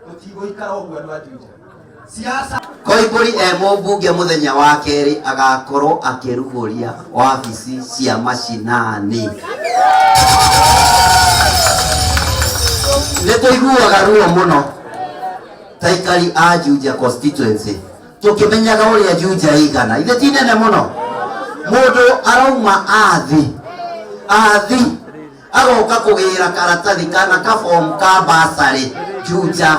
Tũtigũikara ũguo andũ a Juja. Siasa Koimbũri e mũmbunge mũthenya wa kerĩ agakorwo akĩrugũria wabici cia macinani. Nĩ tũiguaga ruo mũno ta aikari a Juja constituency tũkĩmenyaga ũrĩa Juja ĩigana. Ithe ti nene mũno. Mũndũ arauma athi athi agoka kũgĩra karatathi kana kabomu ka basarĩ Juja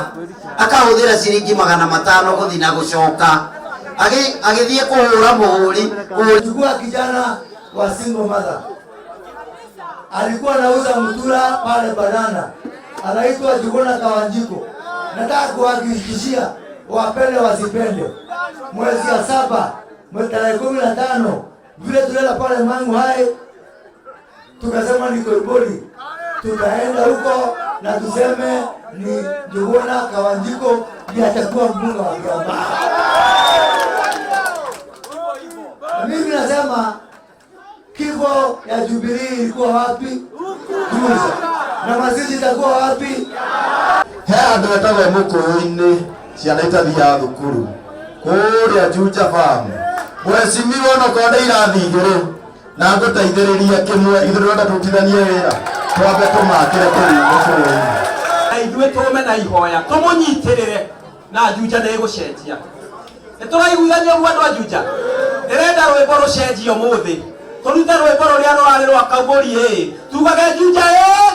akahũthĩra ciringi 500 gũthiĩ na gũcoka agĩthiĩ kũhũra mũhũri kũhũri Chukua kijana wa single mother alikuwa anauza mtura pale banana, anaitwa Juguna Kawanjiko. Nataka kuhakikishia wapende wasipende, mwezi ya saba mwezi tarehe 15 vile tulienda pale Mangu Hai tukasema ni Koimburi, tutaenda huko na tuseme ni Juguna Kawanjiko ndiye atakuwa mbunge wa Kiambaa. Na mimi nasema kifo ya Jubilee ilikuwa wapi? Juja. Na mazishi itakuwa wapi? He andũ etagwo mũkũyũ-inĩ ciana itathiaga thukuru kũrĩa Juja Farm. Mheshimiwa onokorwo nĩ irathi igĩrĩ na ngũteithĩrĩria kĩmwe, ithuĩ tũrenda tũrutithanie wĩra twambe tũmakĩre kũu mũkũyũ-inĩ. Na ithuĩ tũme na ihoya tũmũnyitĩrĩre na Juja nĩ ĩgũcenjia. Nĩ tũraiguithania ũguo andũ a Juja? Ndĩrenda rwĩmbo rũcenjie ũmũthĩ, tũrute rwĩmbo rũrĩa rũrarĩ rwa Kaumbũri ĩĩ, tugage Juja ĩĩ.